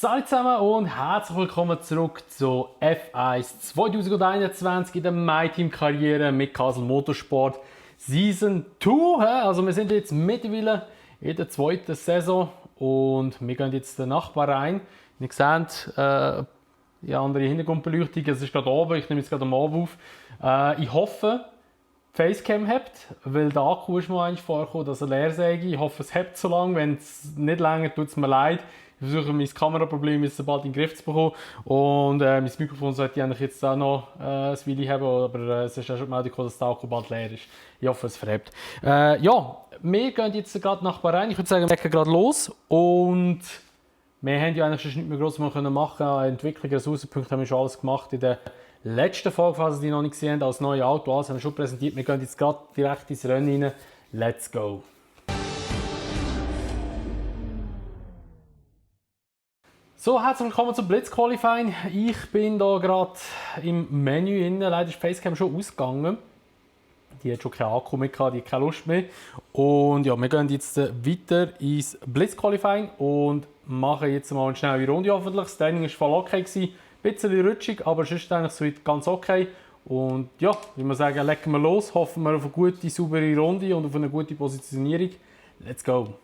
Salut zusammen und herzlich willkommen zurück zu F1 2021 in der MyTeam-Karriere mit Castle Motorsport Season 2. Also wir sind jetzt mittlerweile in der zweiten Saison und wir gehen jetzt den Nachbar rein. Ihr seht, die andere Hintergrundbeleuchtung, es ist gerade oben, ich nehme jetzt gerade am Abend auf. Ich hoffe, die Facecam hebt, weil der Akku ist mal eigentlich vorgekommen, dass er leer sei. Ich hoffe, es hebt so lange, wenn es nicht länger tut es mir leid. Ich versuche mein Kameraproblem jetzt bald in den Griff zu bekommen und mein Mikrofon sollte ich eigentlich jetzt auch noch ein Weile haben, aber es ist auch schon die Meldung gekommen, dass der Akku bald leer ist. Ich hoffe, es verhebt. Ja, wir gehen jetzt gerade nach Bahrain. Ich würde sagen, wir legen gerade los und wir haben ja eigentlich schon nicht mehr gross machen können. Entwicklung, Ressourcenpunkte haben wir schon alles gemacht in der letzten Folge, falls ihr die noch nicht gesehen habt, als neue Auto. Alles haben wir schon präsentiert. Wir gehen jetzt gerade direkt ins Rennen rein. Let's go! So, herzlich willkommen zum Blitz Qualifying. Ich bin hier gerade im Menü drin. Leider ist die Facecam schon ausgegangen. Die hat schon keinen Akku mehr, die hat keine Lust mehr. Und ja, wir gehen jetzt weiter ins Blitz Qualifying und machen jetzt mal eine schnelle Runde hoffentlich. Das Training war voll okay, ein bisschen rutschig, aber sonst eigentlich so ganz okay. Und ja, wie wir sagen, legen wir los. Hoffen wir auf eine gute, saubere Runde und auf eine gute Positionierung. Let's go!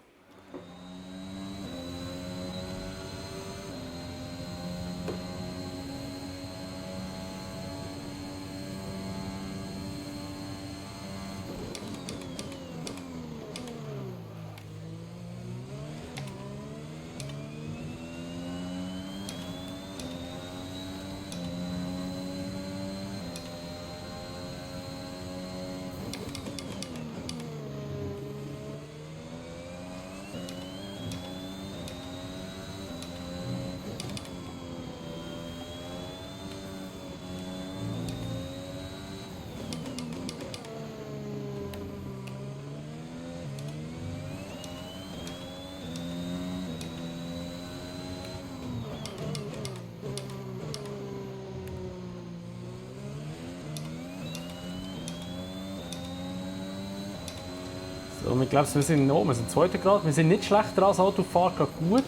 So, ich glaube, wir sind oben, wir sind 2. Grad. Wir sind nicht schlechter als Autofahrer, gerade gut.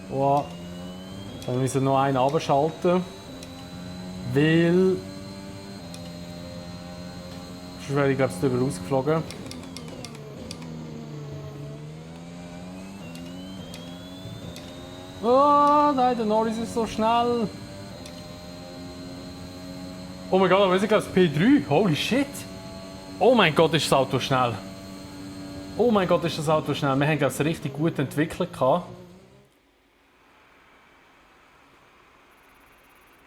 Wow. Dann müssen wir noch einen abschalten, weil sonst wäre ich glaube ich drüber rausgeflogen. Oh nein, der Norris ist so schnell. Oh mein Gott, aber wir sind glaube ich P3. Holy shit. Oh mein Gott, ist das Auto schnell. Oh mein Gott, ist das Auto schnell. Wir haben glaube ich richtig gut entwickelt.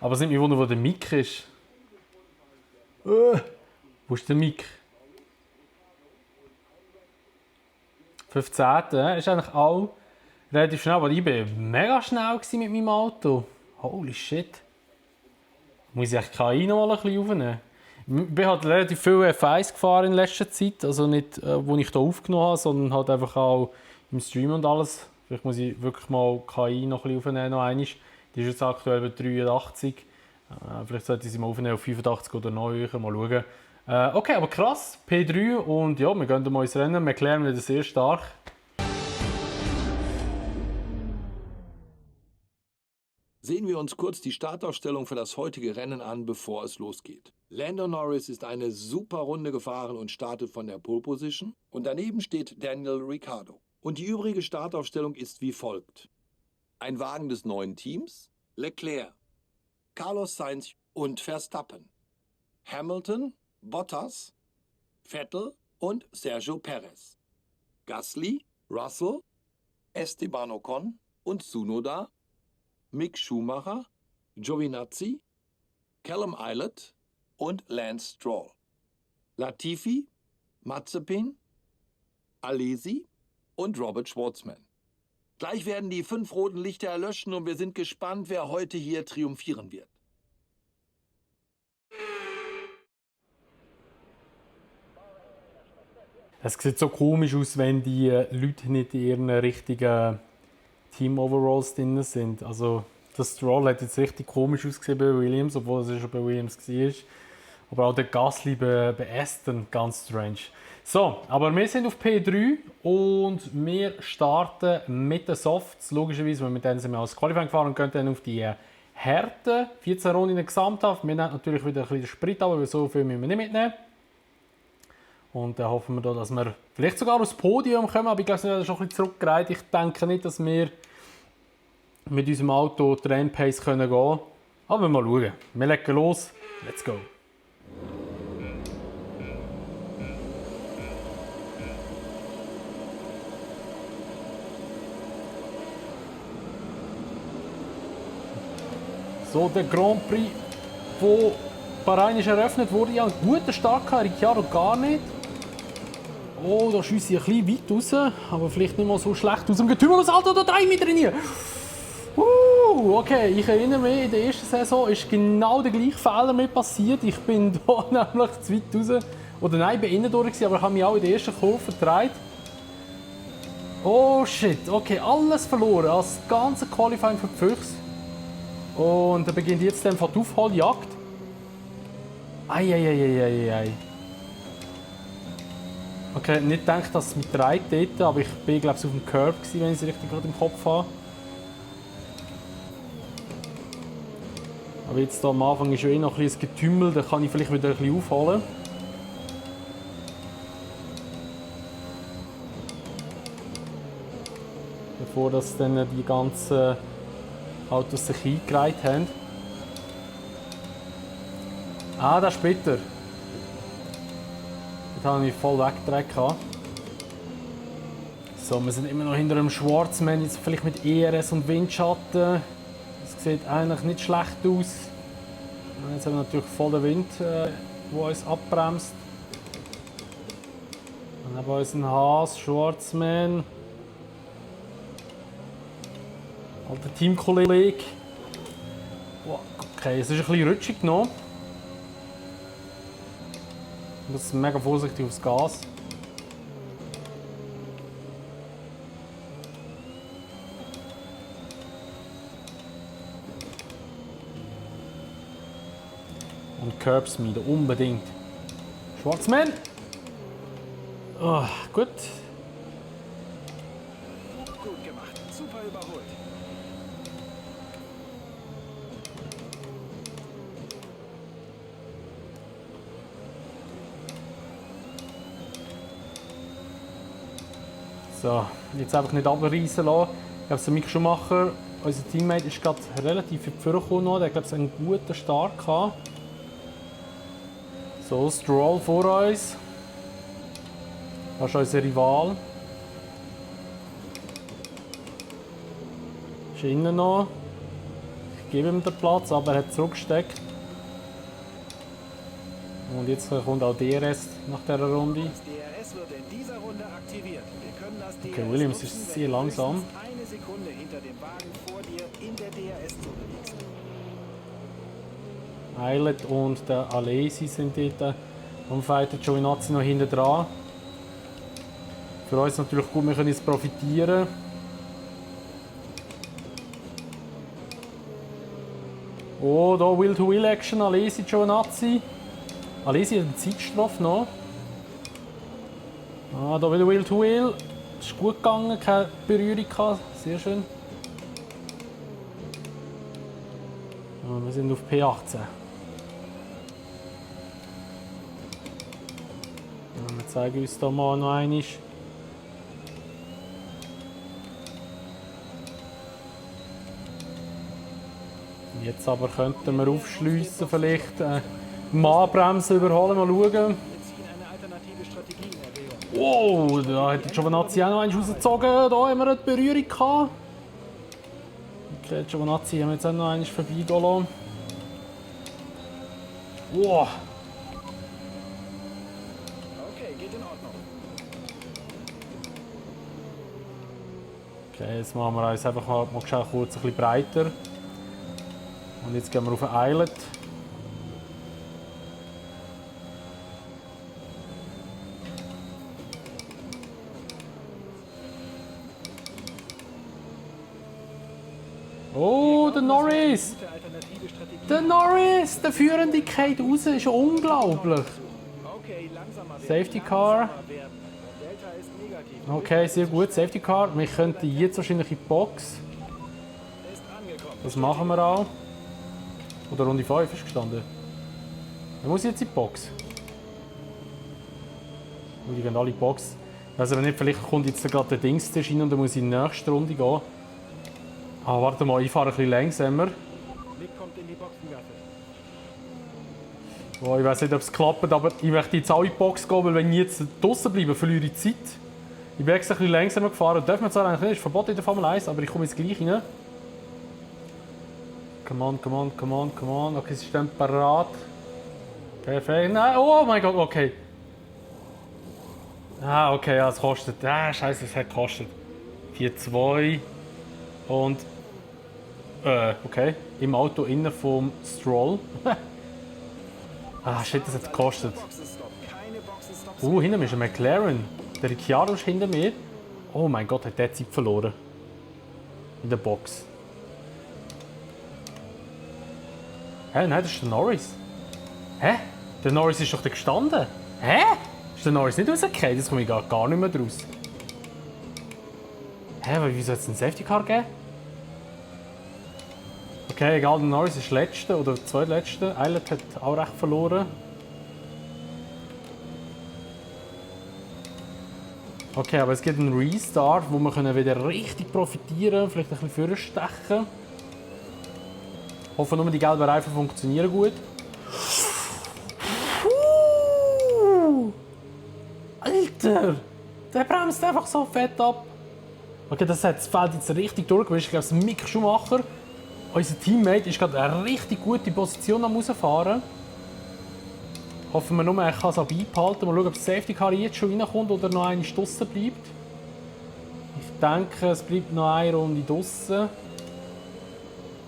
Aber es nimmt mich wunder, wo der Mick ist. Wo ist der Mick? 15. Ist eigentlich auch relativ schnell, aber ich war mega schnell mit meinem Auto. Holy shit. Muss ich echt KI noch mal ein bisschen aufnehmen? Ich bin halt relativ viel F1 gefahren in letzter Zeit. Also nicht, wo ich hier aufgenommen habe, sondern halt einfach auch im Stream und alles. Vielleicht muss ich wirklich mal KI noch ein bisschen aufnehmen. Noch einmal. Die ist jetzt aktuell bei 83. Vielleicht sollte ich sie mal aufnehmen auf 85 oder noch höher. Mal schauen. Okay, aber krass. P3 und ja, wir gehen mal ins Rennen. McLaren wieder sehr stark. Sehen wir uns kurz die Startaufstellung für das heutige Rennen an, bevor es losgeht. Lando Norris ist eine super Runde gefahren und startet von der Pole Position. Und daneben steht Daniel Ricciardo. Und die übrige Startaufstellung ist wie folgt. Ein Wagen des neuen Teams, Leclerc, Carlos Sainz und Verstappen, Hamilton, Bottas, Vettel und Sergio Perez, Gasly, Russell, Esteban Ocon und Tsunoda, Mick Schumacher, Giovinazzi, Callum Ilott und Lance Stroll. Latifi, Mazepin, Alesi und Robert Schwartzman. Gleich werden die 5 roten Lichter erlöschen und wir sind gespannt, wer heute hier triumphieren wird. Es sieht so komisch aus, wenn die Leute nicht in ihren richtigen Team-Overalls drin sind. Also, Das Stroll hat jetzt richtig komisch ausgesehen bei Williams, obwohl es ja schon bei Williams war. Aber auch der Gasly bei Aston, ganz strange. So, aber wir sind auf P3 und wir starten mit den Softs. Logischerweise, weil mit denen sind wir als Qualifying gefahren und gehen dann auf die Härte. 14 Runden in der Gesamthaft. Wir nehmen natürlich wieder ein bisschen Sprit, aber so viel müssen wir nicht mitnehmen. Und dann hoffen wir, dass wir vielleicht sogar aufs Podium kommen. Aber ich glaube, wir werden schon ein bisschen zurückgereiht. Ich denke nicht, dass wir mit unserem Auto die Rennpace gehen können. Aber mal schauen. Wir legen los. Let's go. So, der Grand Prix, der Bahrain ist eröffnet wurde, ja, einen guten Start gehabt, Ricciardo gar nicht. Oh, da schiesse ich ein bisschen weit raus, aber vielleicht nicht mal so schlecht aus dem Getümmel. Das Auto da 3 Meter rein. Okay, ich erinnere mich, in der ersten Saison ist genau der gleiche Fehler mir passiert. Ich bin da nämlich zu weit raus. Oder nein, ich bin innen durch, aber ich habe mich auch in der ersten Kurve verdreht. Oh shit, okay, alles verloren. Das ganze Qualifying für die Füchse. Und da beginnt jetzt dann die Aufholjagd. Eieieiei. Okay, nicht gedacht, dass es mich dreht dort, aber ich bin glaube ich auf dem Curb, wenn ich es richtig gerade im Kopf habe. Aber jetzt hier am Anfang ist ja noch ein bisschen Getümmel, da kann ich vielleicht wieder ein bisschen aufholen. Bevor das dann die ganzen Autos sich eingereiht haben. Ah, das ist bitter. Das habe ich voll weggedreht. So, wir sind immer noch hinter einem Schwarzmann, jetzt vielleicht mit ERS und Windschatten. Das sieht eigentlich nicht schlecht aus. Jetzt haben wir natürlich voll den Wind, der uns abbremst. Dann haben wir unseren Haas, Schwarzmann. Alter Teamkollege. Okay, es ist ein bisschen rutschig noch. Ich muss mega vorsichtig aufs Gas. Und Curbspeed unbedingt. Schwarzmann! Oh, gut. Gut gemacht. Super überholt. So, jetzt einfach nicht abreißen lassen. Ich glaube, der Mick Schumacher, unser Teammate, ist gerade relativ in die Führung gekommen. Der hat, glaube ich, einen guten Start gehabt. So, Stroll vor uns. Das ist unser Rival. Ist innen noch. Ich gebe ihm den Platz, aber er hat zurückgesteckt. Und jetzt kommt auch DRS nach dieser Runde. Das DRS wird in dieser Runde aktiviert. Wir können das DRS Okay, Williams nutzen, ist wenn sehr du langsam. höchstens eine Sekunde hinter dem Wagen vor dir in der DRS-Zone liegst. Eilert und der Alesi sind dort am Fighter, Giovinazzi noch hinten dran. Für uns natürlich gut, wir können jetzt profitieren. Oh, da Will-to-Will-Action, Alesi, Giovinazzi. Alesi hat eine Zeitstrafe noch. Ah, da wieder Will-to-Will. Ist gut gegangen, keine Berührung gehabt. Sehr schön. Ah, wir sind auf P18. Wir zeigen uns da mal noch einmal. Jetzt aber könnten wir aufschliessen, vielleicht Mannbremse überholen, mal schauen. Wir ziehen eine alternative Strategie in Erwägung. Wow, da hat Giovinazzi auch noch eins rausgezogen. Da haben wir eine Berührung gehabt. Okay, Giovinazzi haben wir jetzt auch noch eins vorbeigehen lassen. Wow. Okay, geht in Ordnung. Okay, jetzt machen wir uns einfach mal kurz ein bisschen breiter. Und jetzt gehen wir auf ein Islet. Oh, der Norris! Gute alternative Strategie. Der Norris! Der Führende geht raus, ist ja unglaublich. Okay, langsamer werden. Safety Car. Langsamer werden. Delta ist negativ. Okay, sehr gut. Safety Car. Wir könnten jetzt wahrscheinlich in die Box. Ist angekommen. Das machen wir auch. Oder Runde 5 ist gestanden. Dann muss ich jetzt in die Box. Und die gehen alle in die Box. Also wenn nicht, vielleicht kommt jetzt gerade der Dings rein und dann muss ich in die nächste Runde gehen. Ah, warte mal, ich fahre ein bisschen langsamer. Nick kommt in die Boxengasse. Oh, ich weiß nicht, ob es klappt, aber ich möchte jetzt auch in die Box gehen, weil wenn ich jetzt draußen bleibe, verliere ich Zeit. Ich bin extra ein bisschen langsamer gefahren. Dürfen wir zwar eigentlich nicht, ist verboten in der Formel 1, aber ich komme jetzt gleich rein. Come on, come on, come on, come on. Okay, sie stehen parat. Perfekt. Nein, oh mein Gott, okay. Ah, okay, ja, es kostet. Ah, scheiße, es hat gekostet. 4,2 und. Okay. Im Auto innen vom Stroll. Ah, shit, das hat gekostet. Boxenstopp. Keine Boxenstopps. Hinter mir ist ein McLaren. Der Ricciardo ist hinter mir. Oh mein Gott, hat der Zeit verloren. In der Box. Hä? Nein, das ist der Norris. Hä? Der Norris ist doch da gestanden. Hä? Ist der Norris nicht rausgefallen? Jetzt komme ich gar nicht mehr raus. Hä, aber wieso hat es einen Safety Car gegeben? Okay, egal, der Norris ist der Letzte oder der Zweitletzte. Eilert hat auch recht verloren. Okay, aber es gibt einen Restart, wo wir wieder richtig profitieren können, vielleicht ein bisschen vorstechen. Hoffe nur, die gelben Reifen funktionieren gut. Alter! Der bremst einfach so fett ab. Okay, das fällt jetzt richtig durchgewischt. Ich glaube, es ist Mick Schumacher. Unser Teammate ist gerade eine richtig gute Position am rausfahren. Hoffen wir nur, er kann es auch beibehalten. Mal schauen, ob das Safety Car jetzt schon reinkommt oder noch eine draussen bleibt. Ich denke, es bleibt noch eine Runde draussen.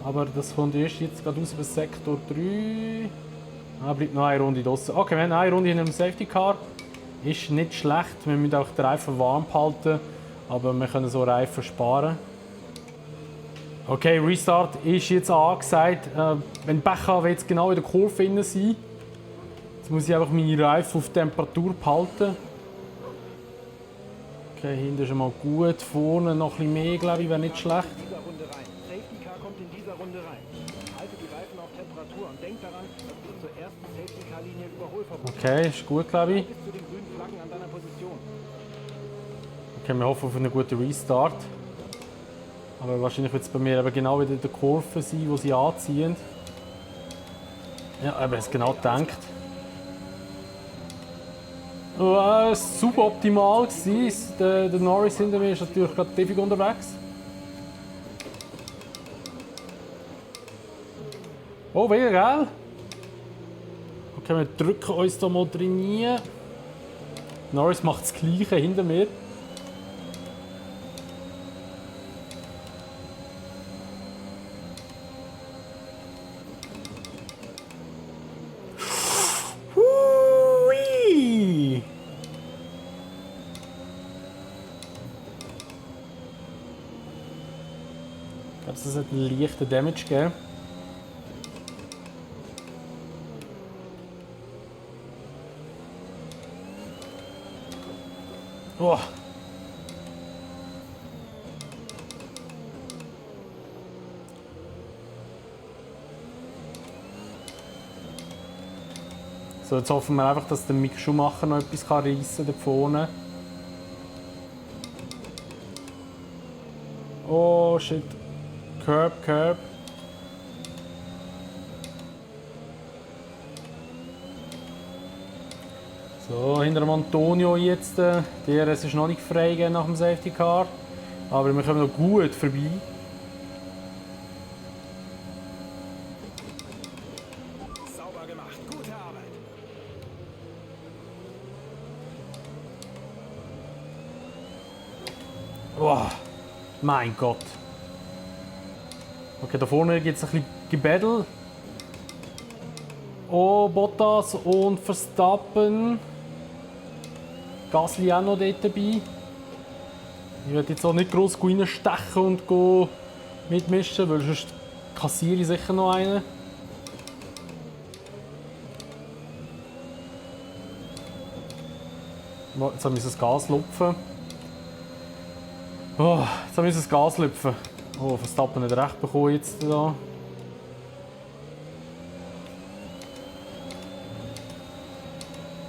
Aber das kommt erst jetzt gerade raus über Sektor 3. Ah, bleibt noch eine Runde draussen. Okay, wir haben eine Runde in einem Safety Car. Ist nicht schlecht. Wir müssen auch den Reifen warm halten. Aber wir können so Reifen sparen. Okay, Restart ist jetzt angesagt. Wenn ich Pech habe, will jetzt genau in der Kurve drin sein. Jetzt muss ich einfach meine Reifen auf Temperatur behalten. Okay, hinten ist schon mal gut. Vorne noch ein bisschen mehr, glaube ich, wäre nicht schlecht. In dieser Runde rein. Safety Car kommt in dieser Runde rein. Halte die Reifen auf Temperatur und denk daran, dass du zur ersten Safety Car Linie Überholverbot hast. Okay, ist gut, glaube ich. Bis zu den grünen Flaggen an deiner Position. Okay, wir hoffen auf einen guten Restart. Aber wahrscheinlich wird es bei mir eben genau wieder in der Kurve sein, wo sie anziehen. Ja, aber es genau gedacht. Oh, super optimal gewesen. Der Norris hinter mir ist natürlich gerade tiefig unterwegs. Oh, wieder, gell? Okay, wir drücken uns da mal drin. Norris macht das Gleiche hinter mir. Hui! Ich glaube, es hat einen leichten Damage gegeben. Oh. So, jetzt hoffen wir einfach, dass der Mick Schumacher noch etwas reissen kann da vorne. Oh shit. Curb. So, hinter dem Antonio jetzt. Der DRS ist noch nicht frei nach dem Safety Car. Aber wir kommen noch gut vorbei. Sauber gemacht. Gute Arbeit. Oh, mein Gott. Okay, da vorne gibt es ein bisschen Gebädel. Oh, Bottas und Verstappen. Gasly auch noch dort dabei. Ich werde jetzt auch nicht gross reinstechen und mitmischen, weil sonst kassiere ich sicher noch einen. Jetzt müssen wir das Gas lupfen. Oh, jetzt müssen wir das Gas lupfen. Oh, Verstappen nicht recht bekommen jetzt da.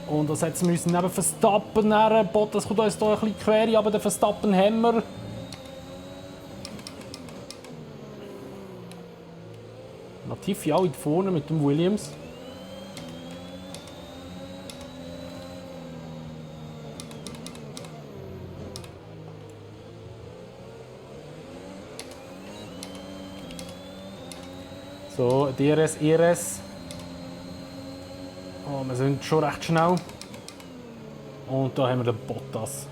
Und das jetzt müssen neben Verstappen näher. Bottas kommt uns hier ein bisschen quer, aber der Verstappen haben wir. Latifi auch vorne mit dem Williams. So, DRS, ERS. Oh, wir sind schon recht schnell. Und da haben wir den Bottas.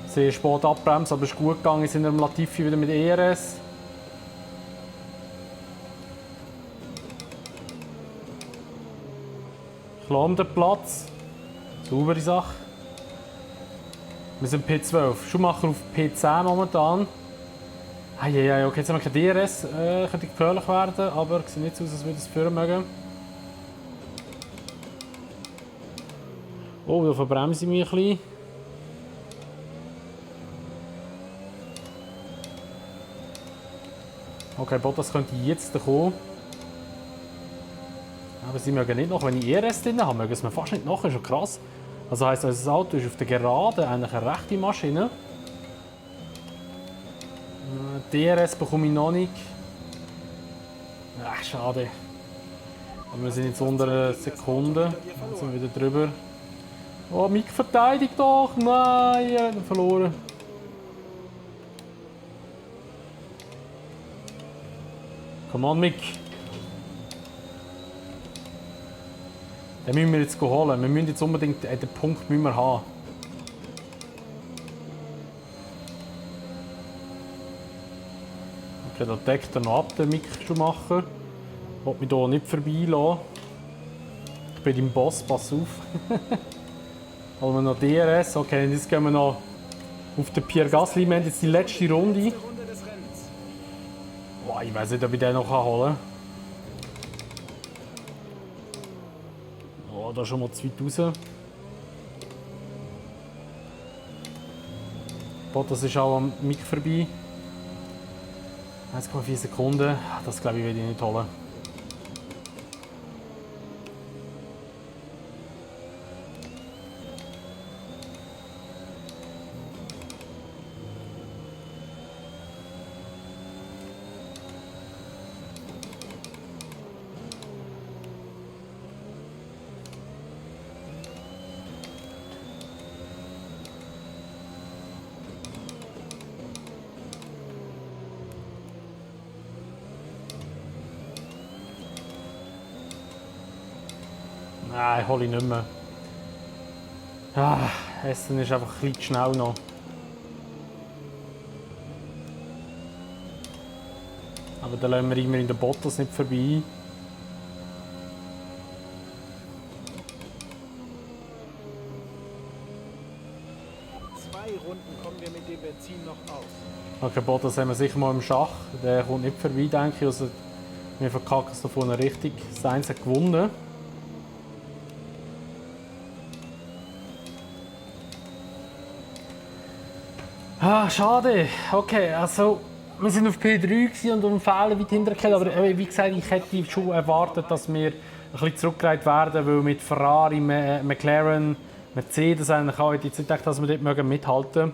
Sehr spät abbremsen, aber es ist gut gegangen. Wir sind im Latifi wieder mit ERS. Klar um den Platz. Saubere Sache. Wir sind P12. Schumacher auf P10 momentan. Okay, jetzt haben wir kein DRS. Könnte gefährlich werden, aber es sieht nicht so aus, als würde es führen mögen. Oh, da verbremse ich mich ein bisschen. Okay, Bottas könnte jetzt kommen. Aber sie mögen nicht noch, wenn ich ERS drin habe, mögen sie mir fast nicht nach, das ist schon krass. Also heisst, unser Auto ist auf der Geraden eigentlich eine rechte Maschine. DRS bekomme ich noch nicht. Ach, schade. Aber wir sind jetzt unter einer Sekunde. Jetzt sind wir wieder drüber. Oh, Mick verteidigt doch! Nein, er hat ihn verloren. Come on, Mick. Den müssen wir jetzt holen. Wir müssen jetzt unbedingt den Punkt müssen wir haben. Okay, da deckt er noch ab, den Mick Schumacher. Ich will mich hier nicht vorbeilassen. Ich bin dein Boss, pass auf. Holen wir noch DRS. Okay, jetzt gehen wir noch auf den Pierre Gasly. Wir haben jetzt die letzte Runde. Boah, ich weiß nicht, ob ich den noch holen kann. Oh, da schon mal zu weit raus. Bottas ist auch am Mick vorbei. 1,4 Sekunden. Das glaube ich, will ich nicht holen. Nein, hole ich nicht mehr. Essen ist einfach ein bisschen schnell noch. Aber dann lassen wir immerhin den Bottas nicht vorbei. Zwei Runden kommen wir mit dem Benzin noch aus. Okay, Bottas haben wir sicher mal im Schach. Der kommt nicht vorbei, denke ich. Also, wir verkacken es da vorne richtig. Sainz hat gewonnen. Schade. Okay, also wir sind auf P3 und um Fehler weit hinterher. Aber wie gesagt, ich hätte schon erwartet, dass wir ein bisschen zurückgereiht werden, weil mit Ferrari, McLaren, Mercedes eigentlich auch, jetzt nicht gedacht, dass wir dort mithalten mögen.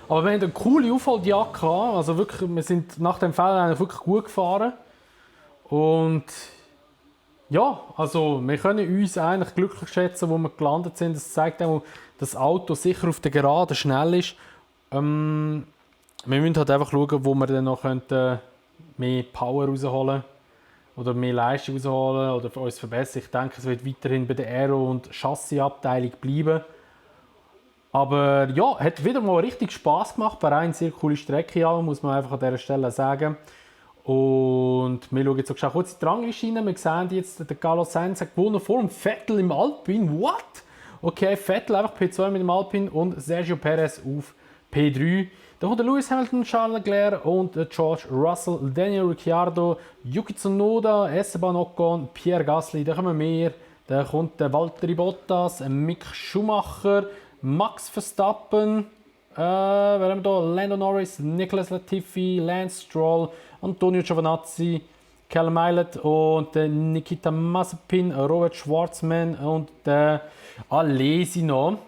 Aber wir hatten eine coole Aufholjagd gehabt. Also wirklich, wir sind nach dem Fehler eigentlich wirklich gut gefahren. Und ja, also wir können uns eigentlich glücklich schätzen, wo wir gelandet sind. Das zeigt auch, dass das Auto sicher auf der Geraden schnell ist. Wir müssen halt einfach schauen, wo wir dann noch mehr Power rausholen oder mehr Leistung rausholen oder für uns verbessern. Ich denke, es wird weiterhin bei der Aero- und Chassisabteilung bleiben. Aber ja, hat wieder mal richtig Spass gemacht. Bahrain, sehr coole Strecke, ja, muss man einfach an dieser Stelle sagen. Und wir schauen jetzt auch kurz in die Rangliste rein. Wir sehen jetzt, der Carlos Sainz hat gewonnen vor dem Vettel im Alpine. What? Okay, Vettel einfach P2 mit dem Alpine und Sergio Perez auf P3. Da kommt der Lewis Hamilton, Charles Leclerc und George Russell, Daniel Ricciardo, Yuki Tsunoda, Esteban Ocon, Pierre Gasly. Da kommen wir. Da kommt der Valtteri Bottas, Mick Schumacher, Max Verstappen, wer haben wir da? Lando Norris, Nicolas Latifi, Lance Stroll, Antonio Giovinazzi, Callum Ilott und Nikita Mazepin, Robert Schwarzman und Alesi noch.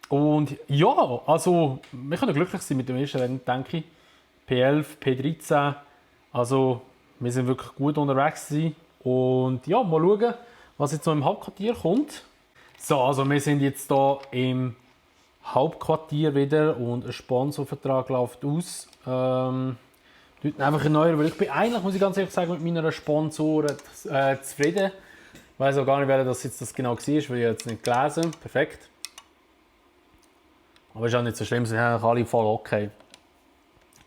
Und ja, also wir können glücklich sein mit dem ersten Rennen, denke ich. P11, P13, also wir sind wirklich gut unterwegs gewesen. Und ja, mal schauen, was jetzt noch im Hauptquartier kommt. So, also wir sind jetzt hier im Hauptquartier wieder und ein Sponsorvertrag läuft aus. Dort einfach erneuern, weil ich bin eigentlich, muss ich ganz ehrlich sagen, mit meinen Sponsoren zufrieden. Ich weiß auch gar nicht, wer das jetzt genau war, weil ich jetzt nicht gelesen. Perfekt. Aber ist auch nicht so schlimm, sie haben alle voll okay.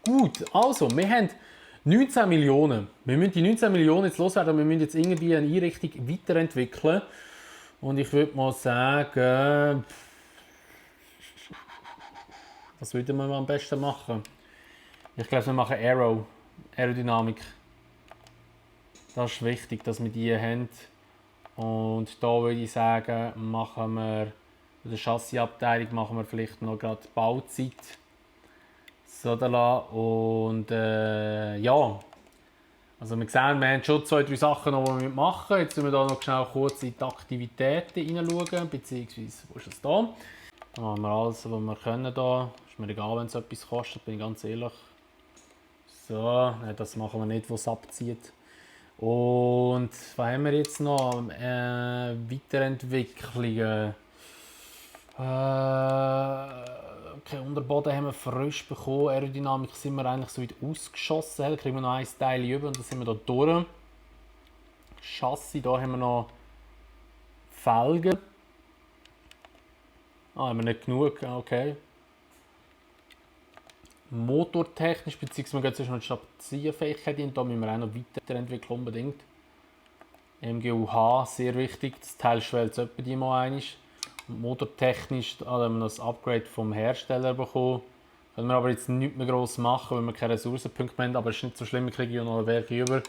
Gut, also, wir haben 19 Millionen. Wir müssen die 19 Millionen jetzt loswerden, wir müssen jetzt irgendwie eine Einrichtung weiterentwickeln. Und ich würde mal sagen, was würden wir am besten machen? Ich glaube, wir machen Aerodynamik. Das ist wichtig, dass wir die haben. Und da würde ich sagen, machen wir in der Chassisabteilung machen wir vielleicht noch gerade Bauzeit. So da und ja. Also wir sehen, wir haben schon 2-3 Sachen noch, die wir machen. Jetzt müssen wir da noch schnell kurz in die Aktivitäten hineinschauen, beziehungsweise, wo ist es da? Da machen wir alles, was wir können da. Ist mir egal, wenn es etwas kostet, bin ich ganz ehrlich. So, nein, das machen wir nicht, was es abzieht. Und was haben wir jetzt noch? Weiterentwicklungen. Okay, Unterboden haben wir frisch bekommen. Aerodynamik sind wir eigentlich so weit ausgeschossen. Da kriegen wir noch ein Teil über und dann sind wir da durch. Chassis, da haben wir noch Felgen. Haben wir nicht genug, okay. Motortechnisch, beziehungsweise wir gehen jetzt noch die Stabilisierfähigkeit hin, da müssen wir auch noch weiterentwickeln unbedingt. MGU-H, sehr wichtig, das Teil schwellt etwa die mal einmal. Motortechnisch haben wir noch das Upgrade vom Hersteller bekommen. Können wir aber jetzt nichts mehr gross machen, weil wir keine Ressourcenpunkte mehr haben, aber es ist nicht so schlimm, wir kriegen ja noch ein Werk über.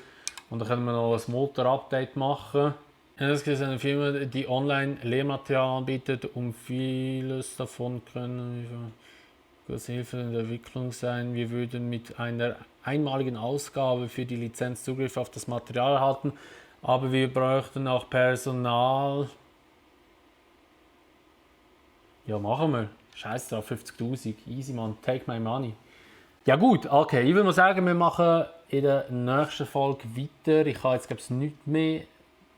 Und dann können wir noch ein Motor-Update machen. Es gibt eine Firma, die online Lehrmaterial anbietet, vieles davon können Hilfe in der Entwicklung sein. Wir würden mit einer einmaligen Ausgabe für die Lizenz Zugriff auf das Material erhalten, aber wir bräuchten auch Personal. Ja, machen wir. Scheiß drauf, 50'000. Easy, man. Take my money. Ja gut, okay. Ich würde mal sagen, wir machen in der nächsten Folge weiter. Ich kann jetzt, glaube ich, nichts mehr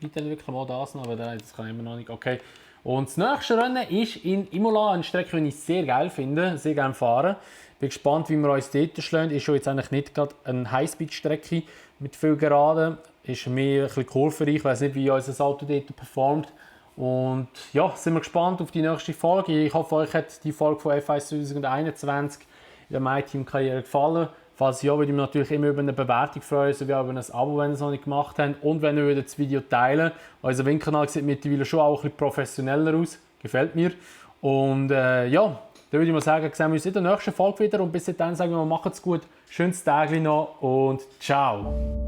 weiterentwickeln. Mal das noch, aber das kann ich immer noch nicht. Okay. Und das nächste Rennen ist in Imola, eine Strecke, die ich sehr geil finde, sehr gerne fahren. Bin gespannt, wie wir uns dort schlagen. Ist schon jetzt eigentlich nicht gerade eine Highspeed-Strecke mit viel Geraden. Ist mehr ein bisschen kurvenreich. Ich weiß nicht, wie unser Auto dort performt. Und ja, sind wir gespannt auf die nächste Folge. Ich hoffe, euch hat die Folge von F1 2021 in der MyTeam-Karriere gefallen. Falls ja, würde ich mich natürlich immer über eine Bewertung freuen, sowie auch über ein Abo, wenn ihr es noch nicht gemacht habt. Und wenn ihr das Video teilen. Unser Windkanal sieht mittlerweile schon auch ein bisschen professioneller aus. Gefällt mir. Und ja, dann würde ich mal sagen, sehen wir uns in der nächsten Folge wieder. Und bis dahin sagen wir, macht's gut, schönes Tag noch und ciao.